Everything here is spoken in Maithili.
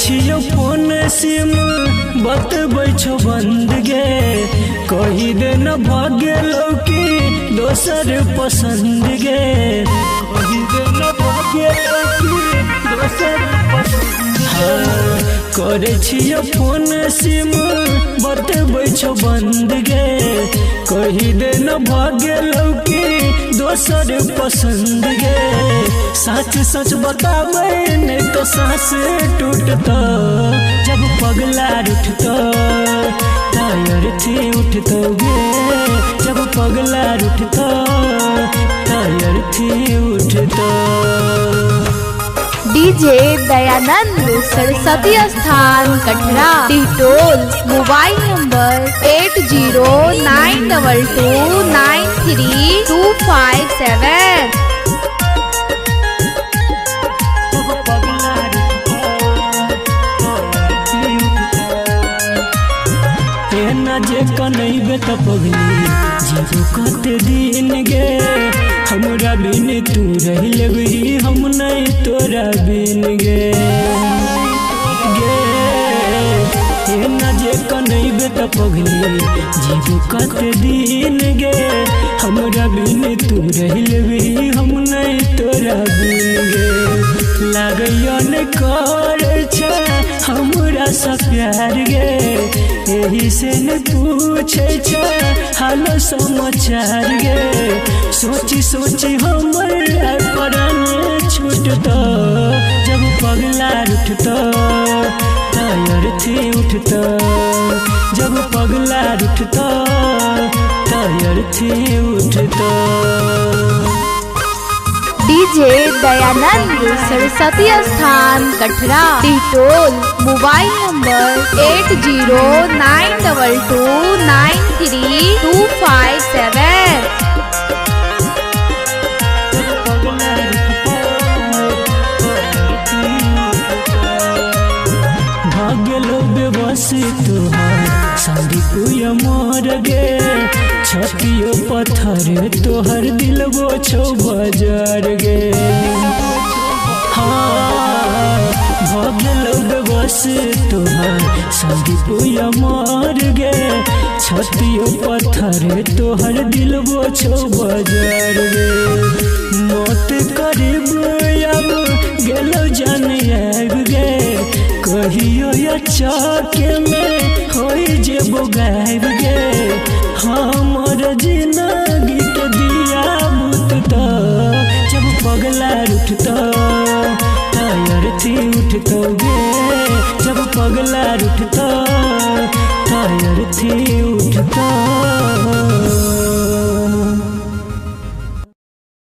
छियो फोन सिम बतबै छौ बंद गे, कही दे न भ गेलौ कि दोसर पसंद गे, कही दे न भ गेलौ कि दोसर पसंद। करै छियो फोन सिम बतबै छौ बंद गे, कही दे न भ गेलौ कि दोसर पसंद गे। सच सच बताबै नहीं तो सांस टूटतो, जब पगला रूठतो टायर थी उठतो गे, जब पगला रूठतो टायर थी उठतो। डीजे दयानंद सरस्वती स्थान Kathra Titol, mobile number 8092293257। जे कनैबे त पगली जीवो कते दिन गे, हमरा बिन तू रहि लेबही हम नहीं तोरा बिन गे गे। एना जे कनैबे त पगली जीवो कते दिन गे, हमरा बिन तू रहि लेबही हम नहीं तोरा बिन गे। लागैया न करै छै हमरा से प्यार गे, एही से न पूछै छै हाल समाचार गे। सोची सोची हमर प्राण छूटतो, जब पगला रूठतो टायर थी उठतो, जब पगला रूठतो टायर थी उठतो। डीजे दयानंद सरस्वती स्थान Kathra Titol, mobile number 8092293257। भाग्यलो बेबस तोहार संदीप मोर गे, छतियो पत्थर तोहर दिलबो छौ बजार गे। हाँ भाग्यलो बेबस तोहर संदीप मोर गे, छतियो पत्थर तोहर दिलबो छौ बजार गे। मौत करीब अब गेलो जान आबि गे, कहियो चौके में होई जेबो गायब गे। हमर जिंदगी के दिया बुततो, जब पगला रूठतो टायर थी उठतो गे, जब पगला रूठतो टायर थी उठतो।